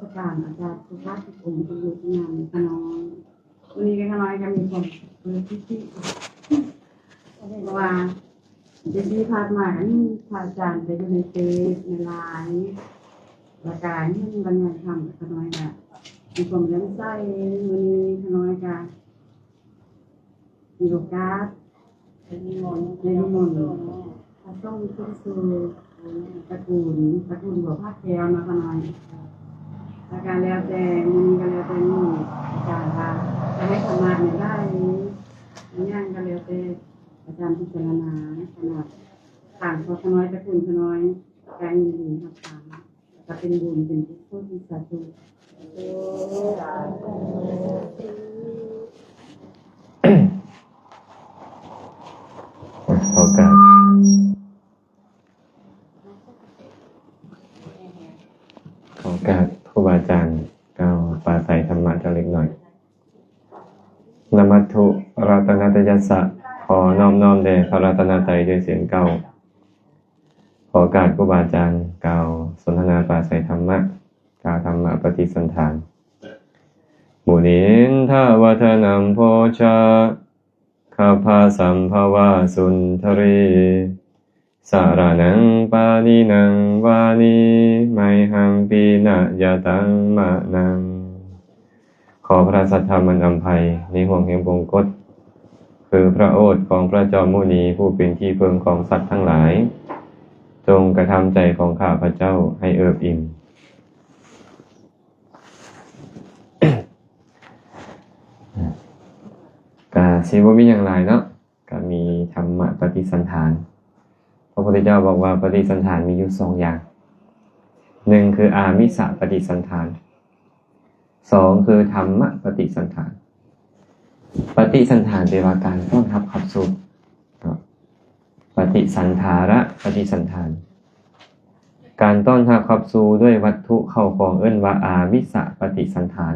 ສະການອາຈານສຸພາດທຸກອົງທີ່ຢູ່ທີ່ງານຂະນ້ອຍ. ວັນນີ້ກໍຂະນ້ອຍກໍມີຄວາມປຶກປິຕິ ເພາະວ່າແຕ່ທີ່ຜ່ານມາກໍມີພະອາຈານໄປຢູ່ໃນເຟສໃນລາຍ ແລ້ວກໍເຫັນບັນຍາຍທຳ ຂະນ້ອຍກໍມີຄວາມເຫຼື້ອມໃສ. ມື້ນີ້ຂະນ້ອຍກໍ ມີໂອກາດໄດ້ນິມົນ ໄດ້ນິມົນພະສົງຂຶ້ນສູ່ຕະກູນ ຕະກູນບົວຜາແກ້ວເນາະຂະນ້ອຍ. ແລ້ວກໍແລ້ວແຕ່ ມື້ນີ້ກໍແລ້ວແຕ່ໝູ່ອາຈານວ່າຈະໃຫ້ທຳມະແນວໃດ ອີຫຍັງກໍແລ້ວແຕ່ອາຈານພິຈາລະນາ. ຂະນ້ອຍທາງຄອບຂະນ້ອຍ ຕະກູນຂະນ້ອຍ ກໍຍິນດີຮັບຟັງ. ກໍເປັນບຸນເປັນກຸສົນ. ສາທຸ. ຂໍໂອກາດ ຂໍໂອກາດຄູບາອາຈານກ່າວປາໄສທຳມະຈັກເລັກນ້ອຍ. ນະມັດຖຸລັດຕະນະຕະຍັດສະ ຂໍນອບນ້ອມແດ່ພະລັດຕະນະໄຕດ້ວຍສຽງກ່າວ. ຂໍໂອກາດຄູບາອາຈານກ່າວສົນທະນາປາໄສທຳມະ ກ່າວທຳມະປະຕິສັນຖານ. ມຸນິນທະວັດຖະນັມໂພຊະ ຄັບພະສຳພະວາສຸນທະຣີ ສະລະນັງປະນິນັງວານີ ໄມຫັງປິນະຍະຕັງມະນັງ. ຂໍພະລາຊະທຳອັນອຳໄພໃນຫ່ວງແຫ່ງວົງກົດ ຄືພະໂອດຂອງພະຈອມມຸນີ ຜູ້ເປັນທີ່ເພິ່ງຂອງສັດທັງຫຼາຍ ຈົ່ງກະທຳໃຈຂອງຂ້າພະເຈົ້າໃຫ້ເອິບອີ່ມ. ກະຊິບໍ່ມີຫຍັງຫຼາຍເນາະ ກະມີທຳມະປະຕິສັນຖານ. ພະພຸດທະເຈົ້າບອກວ່າປະຕິສັນຖານມີຢູ່ສອງຢ່າງ ໜຶ່ງຄືອາມິສະປະຕິສັນຖານ ສອງຄືທຳມະປະຕິສັນຖານ. ປະຕິສັນຖານແປວ່າການຕ້ອນຮັບຂັບສູ່ເນາະ ປະຕິສັນຖາລະປະຕິສັນຖານ. ການຕ້ອນຮັບຂັບສູ່ດ້ວຍວັດຖຸເຂົ້າຂອງເອີ້ນວ່າອາມິສະປະຕິສັນຖານ.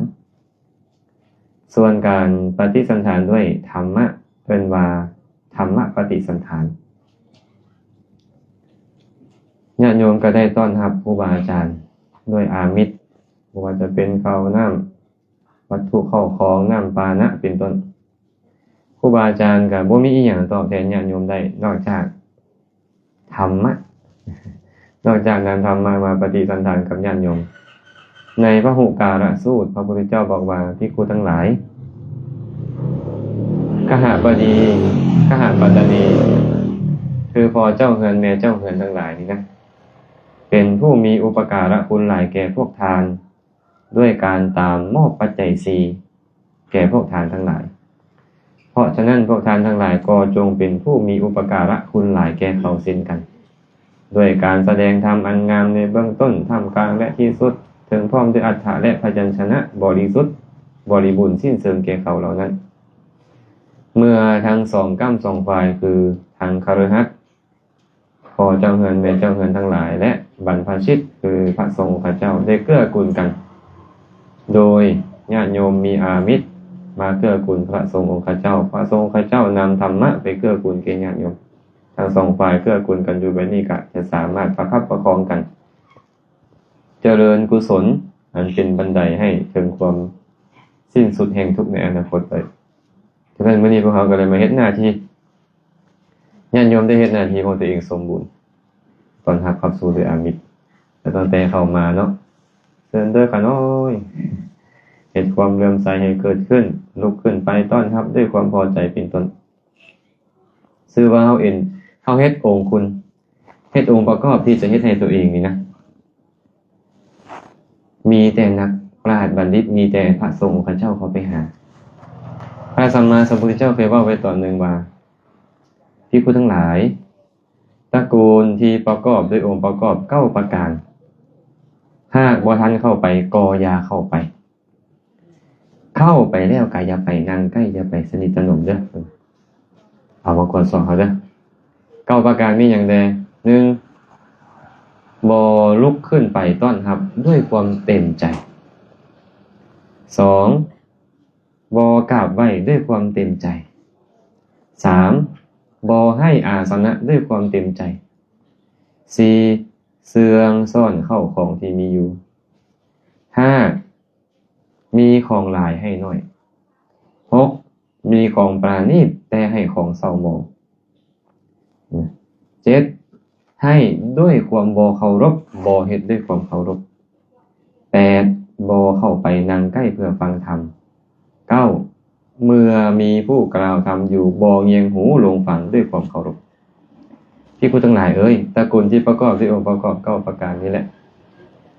ສ່ວນການປະຕິສັນຖານດ້ວຍທຳມະ ເອີ້ນວ່າທຳມະປະຕິສັນຖານ. ຍາດໂຍມກໍໄດ້ຕ້ອນຮັບຄູບາອາຈານດ້ວຍອາມິດ ບໍ່ວ່າຈະເປັນເຂົ້ານ້ຳ ວັດຖຸເຂົ້າຂອງ ນ້ຳປານະເປັນຕົ້ນ. ຄູບາອາຈານກໍບໍ່ມີອີ່ຫຍັງຕອບແທນຍາດໂຍມໄດ້ ນອກຈາກທຳມະ ນອກຈາກນຳທຳມະມາປະຕິສັນຖານກັບຍາດໂຍມ. ໃນພະຫຸກາລະສູດ ພະພຸດທະເຈົ້າບອກວ່າ ພິກຂຸທັງຫຼາຍ ຄະຫະບະດີ ຄະຫະປັດຕະນີ ຄືພໍ່ເຈົ້າເຮືອນແມ່ເຈົ້າເຮືອນທັງຫຼາຍນີ້ນະ ເປັນຜູ້ມີອຸປະກາລະຄຸນຫຼາຍແກ່ພວກທ່ານ ດ້ວຍການຕາມມອບປັດໄຈສີ່ແກ່ພວກທ່ານທັງຫຼາຍ. ເພາະສະນັ້ນ ພວກທ່ານທັງຫຼາຍກໍຈົ່ງເປັນຜູ້ມີອຸປະກາລະຄຸນຫຼາຍແກ່ເຂົາເຊັ່ນກັນ ດ້ວຍການສະແດງທຳອັນງາມໃນເບື້ອງຕົ້ນ, ທ່າມກາງ ແລະ ທີ່ສຸດ, ເຖິງພ້ອມດ້ວຍອັດຖະ ແລະ ພະຍັນຊະນະບໍລິສຸດ, ບໍລິບູນ, ສິ້ນເຊີງແກ່ເຂົາເຫຼົ່ານັ້ນ. ເມື່ອທັງສອງກ້ຳສອງຝ່າຍ ຄືທັງຄະລືຫັດ ພໍ່ເຈົ້າເຮືອນແມ່ເຈົ້າເຮືອນທັງຫຼາຍ ແລະ ບັນພະຊິດ ຄືພະສົງອົງຄະເຈົ້າ ໄດ້ເກື້ອກູນກັນ ໂດຍຍາດໂຍມມີອາມິດມາເກື້ອກູນພະສົງອົງຄະເຈົ້າ, ພະສົງອົງຄະເຈົ້ານຳທຳມະໄປເກື້ອກູນແກ່ຍາດໂຍມ, ທັງສອງຝ່າຍເກື້ອກູນກັນຢູ່ແບບນີ້ ກະຈະສາມາດປະຄັບປະຄອງກັນ ຈະເລີນກຸສົນ ອັນເປັນບັນໄດໃຫ້ເຖິງຄວາມສິ້ນສຸດແຫ່ງທຸກໃນອະນາຄົດໄດ້. ສະນັ້ນ ມື້ນີ້ພວກເຮົາກໍເລີຍມາເຮັດໜ້າທີ່ ຍາດໂຍມໄດ້ເຮັດໜ້າທີ່ຂອງຕົວເອງສົມບູນ ຕ້ອນຮັບຂັບສູ່ໂດຍອາມິດ ແລະ ຕັ້ງແຕ່ເຂົ້າມາເນາະ ເຊີນເດີຂະນ້ອຍ ເຮັດຄວາມເຫຼື້ອມໃສໃຫ້ເກີດຂຶ້ນ ລຸກຂຶ້ນໄປຕ້ອນຮັບດ້ວຍຄວາມພໍໃຈເປັນຕົ້ນ. ຊື່ວ່າເຮົາເອັນ ເຮົາເຮັດອົງຄຸນ ເຮັດອົງປະກອບທີ່ຈະເຮັດໃຫ້ຕົວເອງນີ້ນະ ມີແຕ່ນັກປາດບັນດິດ ມີແຕ່ພະສົງອົງຄະເຈົ້າເຂົ້າໄປຫາ. ພະສຳມາສຳພຸດທະເຈົ້າເຄີຍເວົ້າໄວ້ຕອນໜຶ່ງວ່າ ພິກຂຸທັງຫຼາຍ ຕະກູນທີ່ປະກອບດ້ວຍອົງປະກອບເກົ້າປະການ ຫາກບໍ່ທັນເຂົ້າໄປກໍຢ່າເຂົ້າໄປ. ເຂົ້າໄປແລ້ວກໍຢ່າໄປນັ່ງໃກ້ ຢ່າໄປສະໜິດສະໜົມເດີ ເອົາມາກວດສອບເຮົາເດີ. ເກົ້າປະການມີຫຍັງແດ່? ໜຶ່ງ ບໍ່ລຸກຂຶ້ນໄປຕ້ອນຮັບດ້ວຍຄວາມເຕັມໃຈ. ສອງ ບໍ່ກາບໄຫວ້ດ້ວຍຄວາມເຕັມໃຈ. ສາມ ບໍ່ໃຫ້ອາສະນະດ້ວຍຄວາມເຕັມໃຈ. ສີ່ ເຊື່ອງຊ້ອນເຂົ້າຂອງທີ່ມີຢູ່. ຫ້າ ມີຂອງຫຼາຍໃຫ້ໜ້ອຍ. ຫົກ ມີຂອງປານີດແຕ່ໃຫ້ຂອງເສົ້າໝອງ. ເຈັດ ໃຫ້ດ້ວຍຄວາມບໍ່ເຄົາລົບ, ບໍ່ເຮັດດ້ວຍຄວາມເຄົາລົບ. ແປດ ບໍ່ເຂົ້າໄປນັ່ງໃກ້ເພື່ອຟັງທຳ. ເກົ້າ ເມື່ອມີຜູ້ກ່າວທຳຢູ່, ບໍ່ງຽງຫູລົງຟັງດ້ວຍຄວາມເຄົາລົບ. ພິກຂຸທັງຫຼາຍເອີຍ, ຕະກູນທີ່ປະກອບດ້ວຍອົງປະກອບເກົ້າປະການນີ້ແຫຼະ,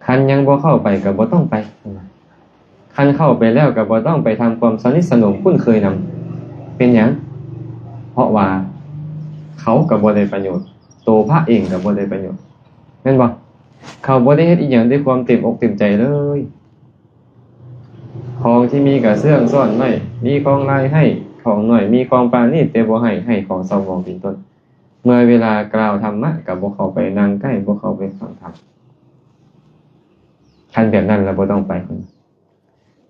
ຄັນຍັງບໍ່ເຂົ້າໄປກໍບໍ່ຕ້ອງໄປ. ຄັນເຂົ້າໄປແລ້ວກໍບໍ່ຕ້ອງໄປທຳຄວາມສະໜິດສະໜົມຄຸ້ນເຄີຍນຳ. ເປັນຫຍັງ? ເພາະວ່າເຂົາກໍບໍ່ໄດ້ປະໂຫຍດ, ໂຕພະເອງກໍບໍ່ໄດ້ປະໂຫຍດ, ແມ່ນບໍ່? ເຂົາບໍ່ໄດ້ເຮັດອີ່ຫຍັງດ້ວຍຄວາມເຕັມອົກເຕັມໃຈເລີຍ. ຂອງທີ່ມີກໍເຊື່ອງຊ້ອນໄວ້, ມີຂອງຫຼາຍໃຫ້, ຂອງໜ້ອຍມີຂອງປານີດແຕ່ບໍ່ໃຫ້, ໃຫ້ຂອງເສົ້າໝອງເປັນຕົ້ນ. ເມື່ອເວລາກ່າວທຳມະກໍບໍ່ເຂົ້າໄປນັ່ງໃກ້, ບໍ່ເຂົ້າໄປຟັງທຳ. ຄັນແບບນັ້ນລະບໍ່ຕ້ອງໄປ.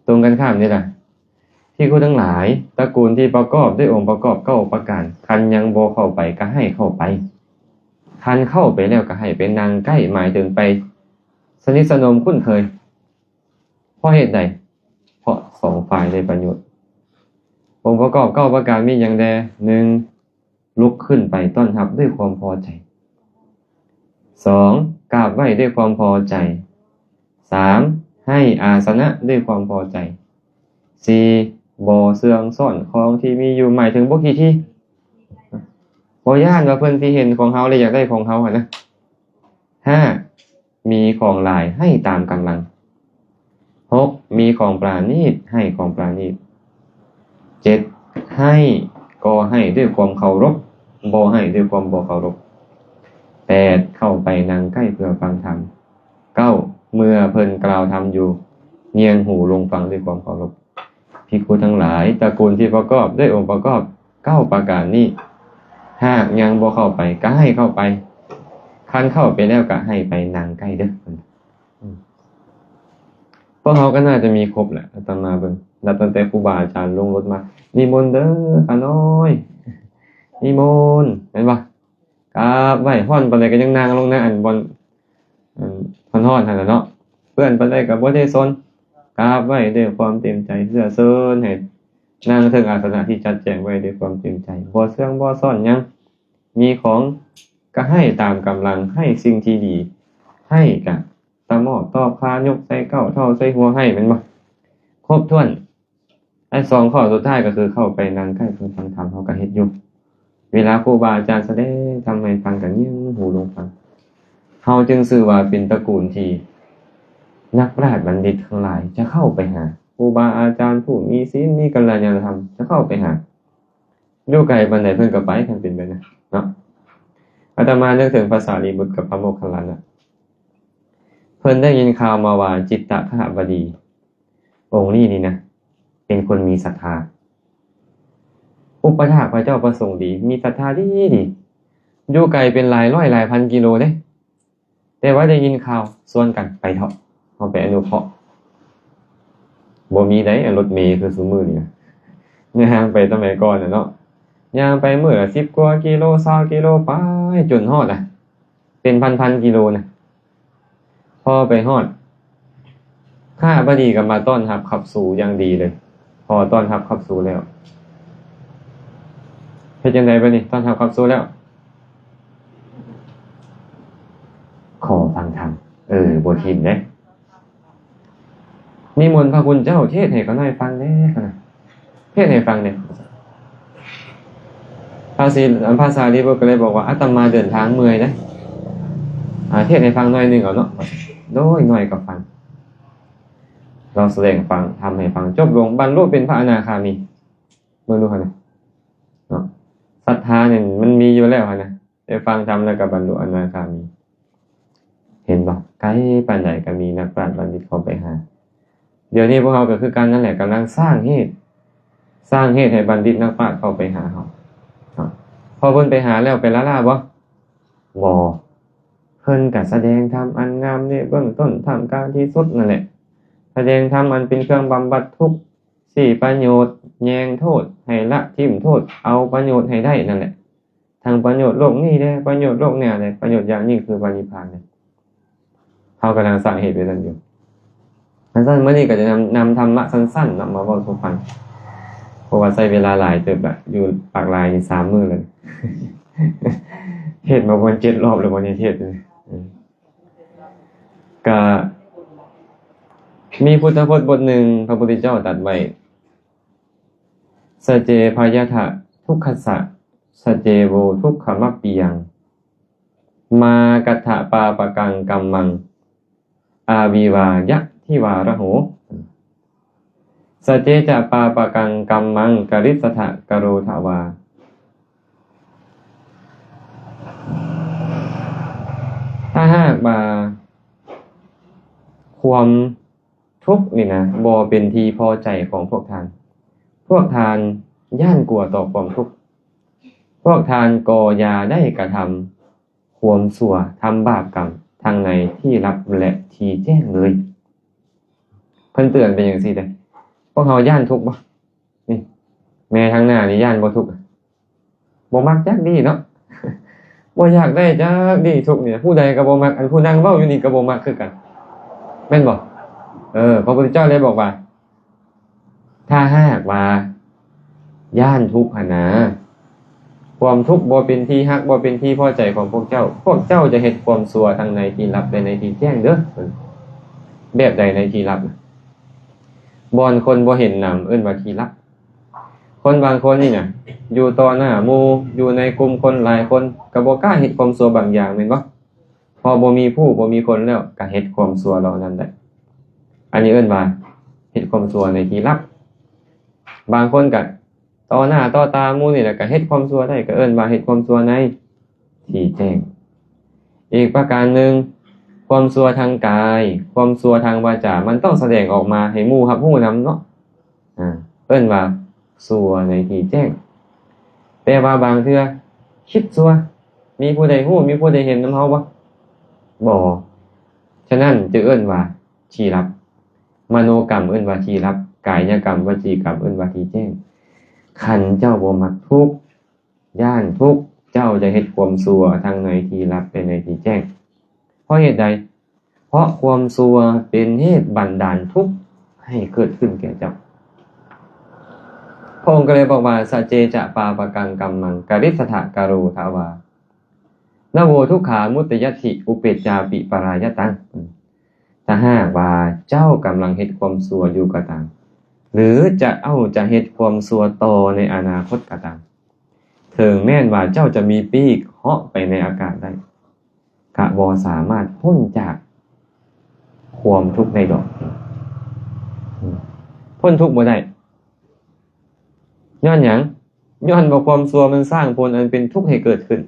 ຕົງກັນຂ້າມນີ້ລະ, ພິກຂຸທັງຫຼາຍ, ຕະກູນທີ່ປະກອບດ້ວຍອົງປະກອບເກົ້າປະການ, ຄັນຍັງບໍ່ເຂົ້າໄປກໍໃຫ້ເຂົ້າໄປ, ຄັນເຂົ້າໄປແລ້ວກໍໃຫ້ໄປນັ່ງໃກ້, ໝາຍເຖິງໄປສະໜິດສະໜົມຄຸ້ນເຄີຍ. ເພາະເຫດໃດ? ເພາະສອງຝ່າຍໄດ້ປະໂຫຍດ. ອົງປະກອບເກົ້າປະການມີຫຍັງແດ່? ໜຶ່ງ ລຸກຂຶ້ນໄປຕ້ອນຮັບດ້ວຍຄວາມພໍໃຈ. ສອງ ກາບໄຫວ້ດ້ວຍຄວາມພໍໃຈ. ສາມ ໃຫ້ອາສະນະດ້ວຍຄວາມພໍໃຈ. ສີ່ ບໍ່ເຊື່ອງຊ້ອນຂອງທີ່ມີຢູ່, ໝາຍເຖິງບໍ່ຂີ້ຖີ່, ບໍ່ຢ້ານວ່າເພິ່ນຊິເຫັນຂອງເຮົາ ແລະ ຢາກໄດ້ຂອງເຮົາຫັ້ນນະ. ຫ້າ ມີຂອງຫຼາຍໃຫ້ຕາມກຳລັງ. ຫົກ ມີຂອງປານີດໃຫ້ຂອງປານີດ. ເຈັດ ໃຫ້ກໍໃຫ້ດ້ວຍຄວາມເຄົາລົບ, ບໍ່ໃຫ້ດ້ວຍຄວາມບໍ່ເຄົາລົບ. ແປດ ເຂົ້າໄປນັ່ງໃກ້ເພື່ອຟັງທຳ. ເກົ້າ ເມື່ອເພິ່ນກ່າວທຳຢູ່, ງຽງຫູລົງຟັງດ້ວຍຄວາມເຄົາລົບ. ພິກຂຸທັງຫຼາຍ, ຕະກູນທີ່ປະກອບດ້ວຍອົງປະກອບເກົ້າປະການນີ້, ຫາກຍັງບໍ່ເຂົ້າໄປ, ກໍໃຫ້ເຂົ້າໄປ, ຄັນເຂົ້າໄປແລ້ວກໍໃຫ້ໄປນັ່ງໃກ້ເດີ້. ອືມ ພວກເຮົາກໍໜ້າຈະມີຄົບແຫຼະ, ອາດຕະມາເບິ່ງ ນັບຕັ້ງແຕ່ຄູບາອາຈານລົງລົດມາ, ນິມົນເດີ້ຂ້ານ້ອຍ, ນິມົນ, ແມ່ນບໍ່? ກາບໄຫວ້, ຮ້ອນປານໃດກໍຍັງນັ່ງລົງໃນອັນບ່ອນ ອັນຮ້ອນໆຫັ້ນລະເນາະ, ເປື້ອນປານໃດກໍບໍ່ໄດ້ສົນ, ກາບໄຫວ້ດ້ວຍຄວາມເຕັມໃຈ, ເຊື້ອເຊີນໃຫ້ນັ່ງເທິງອາສະນະທີ່ຈັດແຈງໄວ້ດ້ວຍຄວາມເຕັມໃຈ, ບໍ່ເຊື່ອງບໍ່ຊ້ອນຫຍັງ, ມີຂອງກໍໃຫ້ຕາມກຳລັງ, ໃຫ້ສິ່ງທີ່ດີ, ໃຫ້ກະຕະໝອບຕອບຄາ, ຍົກໃສ່ເກົ້າເທົ້າໃສ່ຫົວໃຫ້, ແມ່ນບໍ່? ຄົບຖ້ວນ. ອັນສອງຂໍ້ສຸດທ້າຍກໍຄືເຂົ້າໄປນັ່ງໃກ້ເພື່ອຟັງທຳ, ເຮົາກໍເຮັດຢູ່. ເວລາຄູບາອາຈານສະແດງທຳໃຫ້ຟັງກໍງຽງຫູລົງຟັງ. ເຮົາຈຶ່ງຊື່ວ່າເປັນຕະກູນທີ່ນັກປາດບັນດິດທັງຫຼາຍຈະເຂົ້າໄປຫາ, ຄູບາອາຈານຜູ້ມີສິນ ມີກັນລະຍານະທຳຈະເຂົ້າໄປຫາ. ຢູ່ໄກປານໃດເພິ່ນກໍໄປ, ຄັນເປັນໄປນະເນາະ. ອາດຕະມານຶກເຖິງພະສາລີບຸດກັບພະໂມກຄັນລານະ, ເພິ່ນໄດ້ຍິນຂ່າວມາວ່າຈິດຕະຄະຫະບະດີ ອົງນີ້ນີ້ນະ ເປັນຄົນມີສັດທາ, ອຸປະຖາກພະເຈົ້າປະສົງດີ, ມີສັດທາດີໆ, ຢູ່ໄກເປັນຫຼາຍຮ້ອຍຫຼາຍພັນກິໂລເດ້, ແຕ່ວ່າໄດ້ຍິນຂ່າວ ຊວນກັນໄປເຖາະ, ເຮົາໄປອະນຸເຄາະ. ບໍ່ມີໃດ໋ ລົດເມຄືຊຸມື້ນີ້ນະ, ຍ່າງໄປສະໄໝກ່ອນນະເນາະ, ຍ່າງໄປມື້ລະສິບກວ່າກິໂລ ຊາວກິໂລໄປ, ຈົນຮອດນະ ເປັນພັນໆກິໂລນະ. ພໍໄປຮອດ, ຄະຫະບະດີກໍມາຕ້ອນຮັບຂັບສູຢ່າງດີເລີຍ. ພໍຕ້ອນຮັບຂັບສູແລ້ວ, ເຮັດຈັ່ງໃດບາດນີ້? ຕ້ອນຮັບຂັບສູແລ້ວ, ຂໍຟັງທຳ. ເອີ, ບໍ່ຖິ້ມເດ້. ນິມົນພະຄຸນເຈົ້າເທດໃຫ້ຂ້ານ້ອຍຟັງແດ່, ເທດໃຫ້ຟັງແດ່. ພະສາ, ພະສາລີບຸດກໍເລີຍບອກວ່າ, ອາດຕະມາເດີນທາງເມື່ອຍເດ້, ອາ, ເທດໃຫ້ຟັງໜ້ອຍໜຶ່ງເອົາເນາະ. ໂດຍ, ນ້ອຍກໍຟັງ. ລາວສະແດງຟັງ, ທຳໃຫ້ຟັງ, ຈົບລົງ, ບັນລຸເປັນພະອະນາຄາມີ. ເບິ່ງດູຫັ້ນນະ, ເນາະ, ສັດທານີ້ມັນມີຢູ່ແລ້ວຫັ້ນນະ. ໄດ້ຟັງທຳແລ້ວກໍບັນລຸອະນາຄາມີ. ເຫັນບໍ່? ໄກປານໃດກໍມີນັກປາດບັນດິດເຂົ້າໄປຫາ. ດຽວນີ້ພວກເຮົາກໍຄືກັນນັ້ນແຫຼະ, ກຳລັງສ້າງເຫດ, ສ້າງເຫດໃຫ້ບັນດິດນັກປາດເຂົ້າໄປຫາເຮົາ. ເນາະ, ພໍເພິ່ນໄປຫາແລ້ວ ໄປລ້າໆບໍ່? ບໍ່. ເພິ່ນກໍສະແດງທຳອັນງາມໃນເບື້ອງຕົ້ນ, ທ່າມກາງ, ທີ່ສຸດນັ້ນແຫຼະ. ສະແດງທຳອັນເປັນເຄື່ອງບຳບັດທຸກ, ຊີ້ປະໂຫຍດ, ແຍງໂທດ, ໃຫ້ລະຖິ້ມໂທດ, ເອົາປະໂຫຍດໃຫ້ໄດ້ນັ້ນແຫຼະ. ທັງປະໂຫຍດໂລກນີ້ແດ່, ປະໂຫຍດໂລກໜ້າແດ່, ປະໂຫຍດຢ່າງຍິ່ງຄືພະນິບພານແດ່. ເຮົາກຳລັງສ້າງເຫດໄວ້ນັ້ນຢູ່. ຊັ້ນຊັ້ນ ມື້ນີ້ກໍຈະນຳ ນຳທຳມະສັ້ນໆເນາະ ມາເວົ້າສູ່ຟັງ ເພາະວ່າໃຊ້ເວລາຫຼາຍເຕີບລະ ຢູ່ປາກລາຍນີ້ສາມມື້ແລ້ວ ເທດມາປະມານເຈັດລອບແລ້ວບໍ່ນີ້ ເທດ ກໍມີພຸດທະພົດບົດໜຶ່ງ ພະພຸດທະເຈົ້າຕັດໄວ້ Sacce bhayatha dukkhassa, saccevo dukkhamappiyaṃ, mā kattha pāpakaṃ kammaṃ, avivāya divāraho. Sacce ca pāpakaṃ kammaṃ karissatha karotha vā. ຖ້າຫາກວ່າຄວາມ ທຸກນີ້ນະ ບໍ່ເປັນທີ່ພໍໃຈຂອງພວກທ່ານ. ພວກທ່ານຢ້ານກົວຕໍ່ຄວາມທຸກ. ພວກທ່ານກໍຢ່າໄດ້ກະທຳຄວາມຊົ່ວ, ທຳບາບກຳ ທັງໃນທີ່ລັບ ແລະ ທີ່ແຈ້ງເລີຍ. ເພິ່ນເຕືອນໄປຈັ່ງຊີ້ເດ້. ພວກເຮົາຢ້ານທຸກບໍ່? ນີ້ ແມ່ທາງໜ້ານີ້ຢ້ານບໍ່ທຸກ? ບໍ່ມັກຈັກດີ້ເນາະ ບໍ່ຢາກໄດ້ຈັກດີ້ທຸກນີ້ ຜູ້ໃດກໍບໍ່ມັກ ອັນຜູ້ນັ່ງເວົ້າຢູ່ນີ້ກໍບໍ່ມັກຄືກັນ ແມ່ນບໍ່? ເອີ ພະພຸດທະເຈົ້າເລີຍບອກວ່າ ຖ້າຫາກວ່າຢ້ານທຸກຫັ້ນນາ ຄວາມທຸກບໍ່ເປັນທີ່ຮັກ ບໍ່ເປັນທີ່ພໍໃຈຂອງພວກເຈົ້າ ພວກເຈົ້າຈະເຮັດຄວາມຊົ່ວທັງໃນທີ່ລັບ ແລະ ໃນທີ່ແຈ້ງເດີ້. ແບບໃດໃນທີ່ລັບ? ບ່ອນຄົນບໍ່ເຫັນນຳ ເອີ້ນວ່າທີ່ລັບ. ຄົນບາງຄົນນີ້ນະ ຢູ່ຕໍ່ໜ້າໝູ່ ຢູ່ໃນກຸ່ມຄົນຫຼາຍຄົນ ກໍບໍ່ກ້າເຮັດຄວາມຊົ່ວບາງຢ່າງ ແມ່ນບໍ່? ພໍບໍ່ມີຜູ້ ບໍ່ມີຄົນແລ້ວ ກໍເຮັດຄວາມຊົ່ວເຫຼົ່ານັ້ນໄດ້. ອັນນີ້ເອີ້ນວ່າເຮັດຄວາມຊົ່ວໃນທີ່ລັບ. ບາງຄົນກໍຕໍ່ໜ້າຕໍ່ຕາໝູ່ນີ້ແຫຼະ ກໍເຮັດຄວາມຊົ່ວໄດ້ ກໍເອີ້ນວ່າເຮັດຄວາມຊົ່ວໃນທີ່ແຈ້ງ. ອີກປະການໜຶ່ງ ຄວາມຊົ່ວທາງກາຍ ຄວາມຊົ່ວທາງວາຈາ ມັນຕ້ອງສະແດງອອກມາໃຫ້ໝູ່ຮັບຮູ້ນຳເນາະ. ອາ ເອີ້ນວ່າຊົ່ວໃນທີ່ແຈ້ງ. ແຕ່ວ່າບາງເທື່ອຄິດຊົ່ວ ມີຜູ້ໃດຮູ້ ມີຜູ້ໃດເຫັນນຳເຮົາບໍ່? ບໍ່. ສະນັ້ນຈຶ່ງເອີ້ນວ່າທີ່ລັບ. ມະໂນກຳເອີ້ນວ່າທີ່ລັບ, ກາຍະກຳ, ວະຈີກຳເອີ້ນວ່າທີ່ແຈ້ງ. ຄັນເຈົ້າບໍ່ມັກທຸກ, ຢ້ານທຸກ, ເຈົ້າຈະເຮັດຄວາມຊົ່ວທັງໃນທີ່ລັບ ແລະ ໃນທີ່ແຈ້ງ. ເພາະເຫດໃດ? ເພາະຄວາມຊົ່ວເປັນເຫດບັນດານທຸກໃຫ້ເກີດຂຶ້ນແກ່ເຈົ້າ. ພະອົງກໍເລີຍບອກວ່າ Sacce ca pāpakaṃ kammaṃ karissatha karotha vā, na vo dukkhā muccassati, upecchā pi parāyataṃ. ຖ້າຫາກວ່າເຈົ້າກຳລັງເຮັດຄວາມຊົ່ວຢູ່ກໍຕາມ ຫຼື ຈະເອົາ ຈະເຮັດຄວາມຊົ່ວຕໍ່ໃນອະນາຄົດກໍຕາມ, ເຖິງແມ່ນວ່າເຈົ້າຈະມີປີກເຫາະໄປໃນອາກາດໄດ້ ກະບໍ່ສາມາດພົ້ນຈາກຄວາມທຸກໄດ້ດອກ. ອືມ ພົ້ນທຸກບໍ່ໄດ້. ຍ້ອນຫຍັງ? ຍ້ອນວ່າຄວາມຊົ່ວມັນສ້າງຜົນອັນເປັນທຸກໃຫ້ເກີດຂຶ້ນ.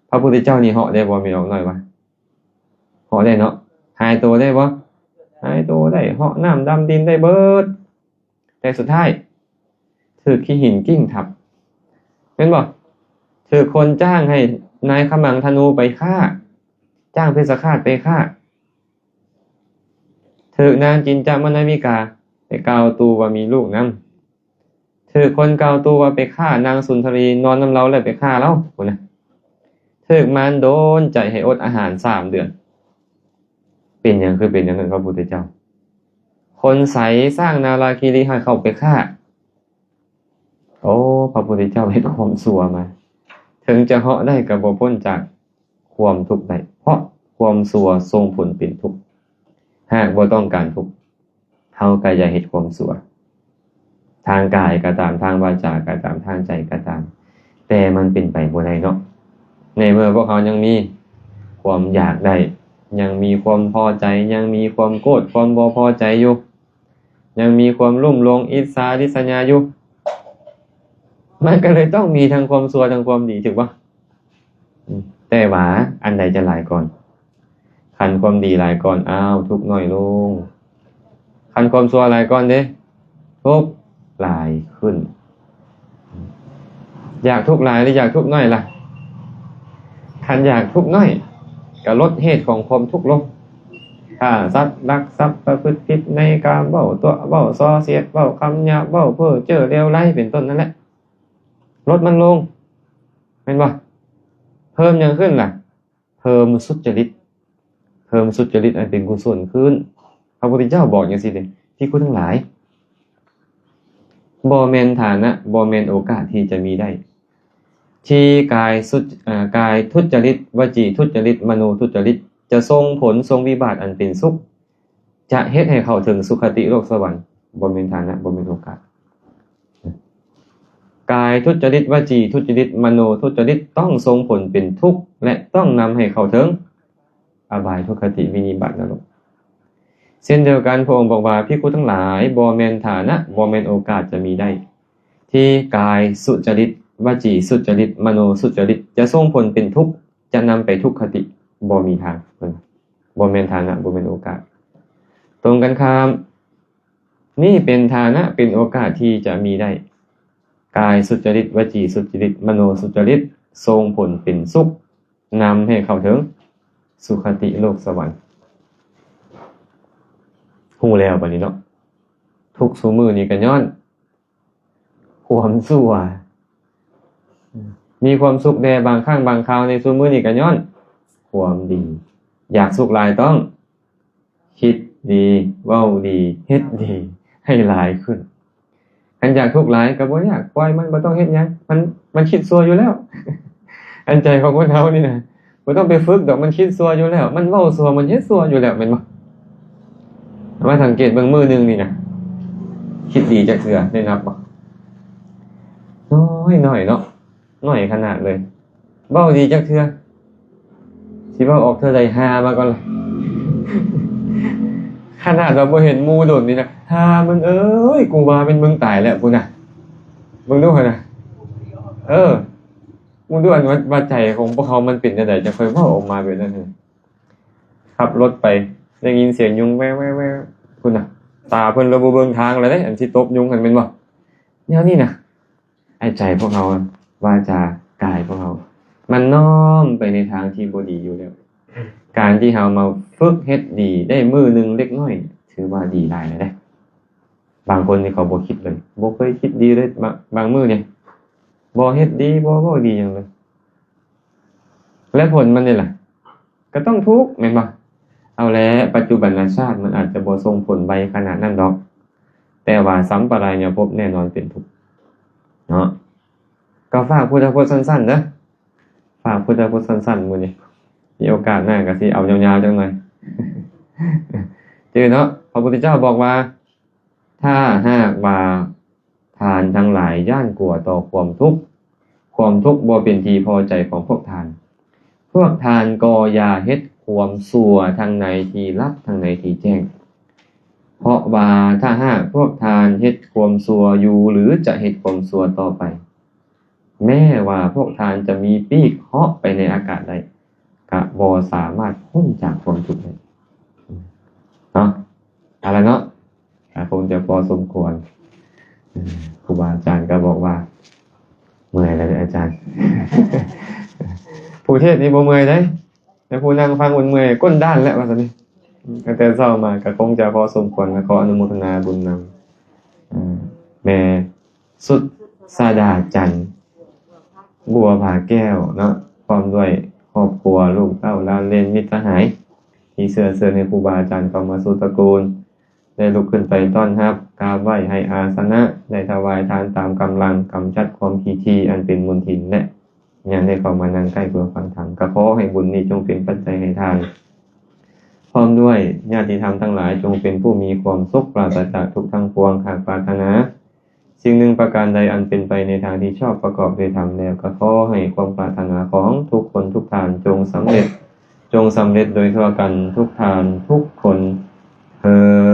ພະພຸດທະເຈົ້ານີ້ເຫາະໄດ້ບໍ່? ແມ່ນອອກໜ້ອຍວ່າ ເຫາະໄດ້ເນາະ. ຫາຍໂຕໄດ້ບໍ່? ຫາຍໂຕໄດ້. ເຫາະນ້ຳດຳດິນໄດ້ເບິດ. ແຕ່ສຸດທ້າຍຖືກຂີ້ຫີນກິ້ງທັບ ແມ່ນບໍ່? ຖືກຄົນຈ້າງໃຫ້ນາຍຂະມັງທະນູໄປຂ້າ, ຈ້າງເພັດສະຄາດໄປຂ້າ, ຖືກນາງຈິນຈະມະນາວິກາໄປກ່າວຕູວ່າມີລູກນຳ, ຖືກຄົນກ່າວຕູວ່າໄປຂ້ານາງສຸນທະລີ, ນອນນຳລາວແລ້ວໄປຂ້າລາວພຸ້ນນະ. ຖືກມານໂດນໃຈໃຫ້ອົດອາຫານສາມເດືອນ. ເປັນຫຍັງຄືເປັນຢ່າງນັ້ນ? ພະພຸດທະເຈົ້າ ຄົນໃສສ້າງນາລາຄີລິໃຫ້ເຂົ້າໄປຂ້າ. ໂອ້ ພະພຸດທະເຈົ້າເຮັດຄວາມຊົ່ວມາ, ເຖິງຈະເຫາະໄດ້ກໍບໍ່ພົ້ນຈາກຄວາມທຸກໄດ້, ເພາະຄວາມຊົ່ວສົ່ງຜົນເປັນທຸກ. ຫາກບໍ່ຕ້ອງການທຸກ, ເຮົາກໍຢ່າເຮັດຄວາມຊົ່ວ. ທາງກາຍກໍຕາມ, ທາງວາຈາກໍຕາມ, ທາງໃຈກໍຕາມ, ແຕ່ມັນເປັນໄປບໍ່ໄດ້ເນາະ. ໃນເມື່ອພວກເຮົາຍັງມີຄວາມຢາກໄດ້, ຍັງມີຄວາມພໍໃຈ, ຍັງມີຄວາມໂກດ, ຄວາມບໍ່ພໍໃຈຢູ່, ຍັງມີຄວາມລຸ່ມຫຼົງ, ອິດສາ, ລິດສະຍາຢູ່, ມັນກໍເລີຍຕ້ອງມີທັງຄວາມຊົ່ວ ທັງຄວາມດີ, ຖືກບໍ່? ອືມ ແຕ່ວ່າອັນໃດຈະຫຼາຍກ່ອນ? ຄັນຄວາມດີຫຼາຍກ່ອນ, ອ້າວ, ທຸກໜ້ອຍລົງ. ຄັນຄວາມຊົ່ວຫຼາຍກ່ອນເດ? ທຸກຫຼາຍຂຶ້ນ. ຢາກທຸກຫຼາຍ ຫຼື ຢາກທຸກໜ້ອຍລະ? ຄັນຢາກທຸກໜ້ອຍ ກໍລົດເຫດຂອງຄວາມທຸກລົງ. ຂ້າສັດ, ລັກຊັບ, ປະພຶດຜິດໃນກາມ, ເວົ້າຕົວະ, ເວົ້າສໍ້ສຽດ, ເວົ້າຄຳຫຍາບ, ເວົ້າເພ້ອເຈີ້ເລວໄຫຼ ເປັນຕົ້ນນັ້ນແຫຼະ. ລົດມັນລົງ ແມ່ນບໍ່? ເພີ່ມຫຍັງຂຶ້ນລະ? ເພີ່ມສຸດຈະລິດ, ເພີ່ມສຸດຈະລິດອັນເປັນກຸສົນຂຶ້ນ. ພ ະພຸດທະເຈົ້າບອກຈັ່ງຊີ້ເດ້ ພິກຂຸທັງຫຼາຍ, ບໍ່ແມ່ນຖານະ, ບໍ່ແມ່ນໂອກາດທີ່ຈະມີໄດ້ ທີ່ກາຍສຸດ ເອີ ກາຍທຸດຈະລິດ, ວະຈີທຸດຈະລິດ, ມະໂນທຸດຈະລິດ ຈະສົ່ງຜົນ, ສົ່ງວິບາກອັນເປັນສຸກ, ຈະເຮັດໃຫ້ເຂົ້າເຖິງສຸຄະຕິໂລກສະຫວັນ. ບໍ່ແມ່ນຖານະ, ບໍ່ແມ່ນໂອກາດ. ກາຍທຸດຈະລິດ, ວະຈີທຸດຈະລິດ, ມະໂນທຸດຈະລິດ ຕ້ອງສົ່ງຜົນເປັນທຸກ ແລະ ຕ້ອງນຳໃຫ້ເຂົ້າເຖິງ ອະບາຍ, ທຸກຄະຕິ, ວິນິບາດ, ນະລົກ. ເຊັ່ນດຽວກັນ, ພະອົງບອກວ່າ, ພິກຂຸທັງຫຼາຍ, ບໍ່ແມ່ນຖານະ, ບໍ່ແມ່ນໂອກາດຈະມີໄດ້ ທີ່ກາຍສຸຈະລິດ, ວະຈີສຸຈະລິດ, ມະໂນສຸຈະລິດ ຈະສົ່ງຜົນເປັນທຸກ, ຈະນຳໄປທຸກຄະຕິ, ບໍ່ມີທາງ. ເພິ່ນ ບໍ່ແມ່ນຖານະ, ບໍ່ແມ່ນໂອກາດ. ຕົງກັນຂ້າມ, ນີ້ເປັນຖານະ, ເປັນໂອກາດທີ່ຈະມີໄດ້. ກາຍສຸຈະລິດ, ວະຈີສຸຈະລິດ, ມະໂນສຸຈະລິດ ສົ່ງຜົນເປັນສຸກ, ນຳໃຫ້ເຂົ້າເຖິງສຸຄະຕິໂລກສະຫວັນ. ຮູ້ແລ້ວບັດນີ້ເນາະ, ທຸກຊຸມື້ນີ້ກໍຍ້ອນຄວາມຊົ່ວ. ມີຄວາມສຸກແດ່ບາງຄັ້ງບາງຄາວໃນຊຸມື້ນີ້ກໍຍ້ອນຄວາມດີ. ຢາກສຸກຫຼາຍຕ້ອງ ຄິດດີ, ເວົ້າດີ, ເຮັດດີໃຫ້ຫຼາຍຂຶ້ນ. ຄັນຢາກທຸກຫຼາຍກໍບໍ່ຢາກ, ປ່ອຍມັນ, ບໍ່ຕ້ອງເຮັດຫຍັງ, ມັນ, ມັນຄິດຊົ່ວຢູ່ແລ້ວ. ອັນໃຈຂອງຄົນເຮົານີ້ນະ, ບໍ່ຕ້ອງໄປຝຶກດອກ, ມັນຄິດຊົ່ວຢູ່ແລ້ວ, ມັນເວົ້າຊົ່ວ, ມັນເຮັດຊົ່ວຢູ່ແລ້ວ, ແມ່ນບໍ່? ມາສັງເກດເບິ່ງມື້ໜຶ່ງນີ້ນະ, ຄິດດີຈັກເທື່ອໄດ້ນັບບໍ່? ນ້ອຍໆເນາະ. ໜ້ອຍຂະໜາດເລີຍ. ເວົ້າດີຈັກເທື່ອ? ຊິເວົ້າອອກເທື່ອໃດ? ຫາມາກ່ອນລະ. ຂະໜາດວ່າບໍ່ເຫັນໝູ່ດົນນີ້ນະ, ຫາມຶງເອີຍ, ກູວ່າແມ່ນມຶງຕາຍແລ້ວພຸ້ນນະ. ເບິ່ງດູຫັ້ນນະ. ເອີ, ເບິ່ງດູ ອັນວ່າ, ວ່າໃຈຂອງພວກເຮົາມັນເປັນຈັ່ງໃດ ຈັ່ງຄ່ອຍເວົ້າອອກມາແບບນັ້ນ. ຂັບລົດໄປ ໄດ້ຍິນສຽງຍຸງແວ່ໆໆ ພຸ້ນນະ. ຕາເພິ່ນລະບໍ່ເບິ່ງທາງແລ້ວເດ້, ອັນຊິຕົບຍຸງຫັ້ນແມ່ນບໍ່? ແນວນີ້ນະ. ໃຫ້ໃຈພວກເຮົາ, ວາຈາ, ກາຍພວກເຮົາ ມັນນ້ອມໄປໃນທາງທີ່ບໍ່ດີຢູ່ແລ້ວ. ການທີ່ເຮົາມາຝຶກເຮັດດີໄດ້ມື້ໜຶ່ງເລັກນ້ອຍ ຖືວ່າດີຫຼາຍແລ້ວເດ້. ບາງຄົນນີ້ເຂົາບໍ່ຄິດເລີຍ, ບໍ່ເຄີຍຄິດດີເລີຍ, ບາງ, ບາງມື້ນີ້ບໍ່ເຮັດດີ, ບໍ່ເວົ້າດີຫຍັງເລີຍ. ແລະ ຜົນມັນນີ້ລະ ກໍຕ້ອງທຸກ ແມ່ນບໍ່? ເອົາແຫຼະ, ປັດຈຸບັນນະຊາດມັນອາດຈະບໍ່ສົ່ງຜົນໄວຂະໜາດນັ້ນດອກ, ແຕ່ວ່າສຳປະລາຍຍະພົບແນ່ນອນເປັນທຸກເນາະ. ກໍຝາກພຸດທະພົດສັ້ນໆເດີ, ຝາກພຸດທະພົດສັ້ນໆມື້ນີ້, ມີໂອກາດໜ້າກໍຊິເອົາຍາວໆຈັກໜ່ອຍ. ຈື່ເນາະ, ພະພຸດທະເຈົ້າບອກວ່າ ຖ້າຫາກວ່າທ່ານທັງຫຼາຍຢ້ານກົວຕໍ່ຄວາມທຸກ, ຄວາມທຸກບໍ່ເປັນທີ່ພໍໃຈຂອງພວກທ່ານ, ພວກທ່ານກໍຢ່າເຮັດຄວາມຊົ່ວທັງໃນທີ່ລັບທັງໃນທີ່ແຈ້ງ. ເພາະວ່າຖ້າຫາກພວກທ່ານເຮັດຄວາມຊົ່ວຢູ່ ຫຼື ຈະເຮັດຄວາມຊົ່ວຕໍ່ໄປ, ແມ້ວ່າພວກທ່ານຈະມີປີກເຫາະໄປໃນອາກາດໄດ້, ກະບໍ່ສາມາດພົ້ນຈາກຄວາມທຸກໄດ້ເນາະ. ເອົາລະເນາະ, ກະຄົງຈະພໍສົມຄວນ. ເອີ, ຄູບາອາຈານກໍບອກວ່າ ເມື່ອຍແລ້ວເດີອາຈານ. ຜູ້ເທດນີ້ບໍ່ເມື່ອຍເດ້, ແຕ່ຜູ້ນັ່ງຟັງມັນເມື່ອຍກົ້ນດ້ານແລ້ວ ວ່າຊັ້ນນີ້. ຕັ້ງແຕ່ເຊົ້າມາກໍຄົງຈະພໍສົມຄວນ, ກໍຂໍອະນຸໂມທະນາບຸນນຳ ເອີ ແມ່ ສຸດສາດາຈັນ ບົວຜາແກ້ວເນາະ, ພ້ອມດ້ວຍຄອບຄົວ ລູກເຕົ້າຫຼານເລນ ມິດສະຫາຍ ທີ່ເຊື້ອເຊີນໃຫ້ຄູບາອາຈານເຂົ້າມາສູ່ຕະໂກນ, ໄດ້ລຸກຂຶ້ນໄປຕ້ອນຮັບ, ກາບໄຫວ້ໃຫ້ອາສະນະ, ໄດ້ຖວາຍທານຕາມກຳລັງ, ກຳຈັດຄວາມຂີ້ຖີ່ອັນເປັນມົນທິນ ແລະ ຍັງໄດ້ເຂົ້າມານັ່ງໃກ້ເພື່ອຟັງທຳ. ກໍຂໍໃຫ້ບຸນນີ້ຈົ່ງເປັນປັດໄຈໃຫ້ທ່ານ ພ້ອມດ້ວຍຍາດຕິທຳທັງຫຼາຍ ຈົ່ງເປັນຜູ້ມີຄວາມສຸກ ປາສະຈາກທຸກທັງປວງ. ຫາກປາດຖະໜາ ສິ່ງໜຶ່ງປະການໃດອັນເປັນໄປໃນທາງທີ່ຊອບປະກອບດ້ວຍທຳແລ້ວ, ກໍຂໍໃຫ້ຄວາມປາດຖະໜາຂອງທຸກຄົນທຸກທ່ານຈົ່ງສຳເລັດ, ຈົ່ງສຳເລັດໂດຍທົ່ວກັນທຸກທ່ານທຸກຄົນເທີ້ນ.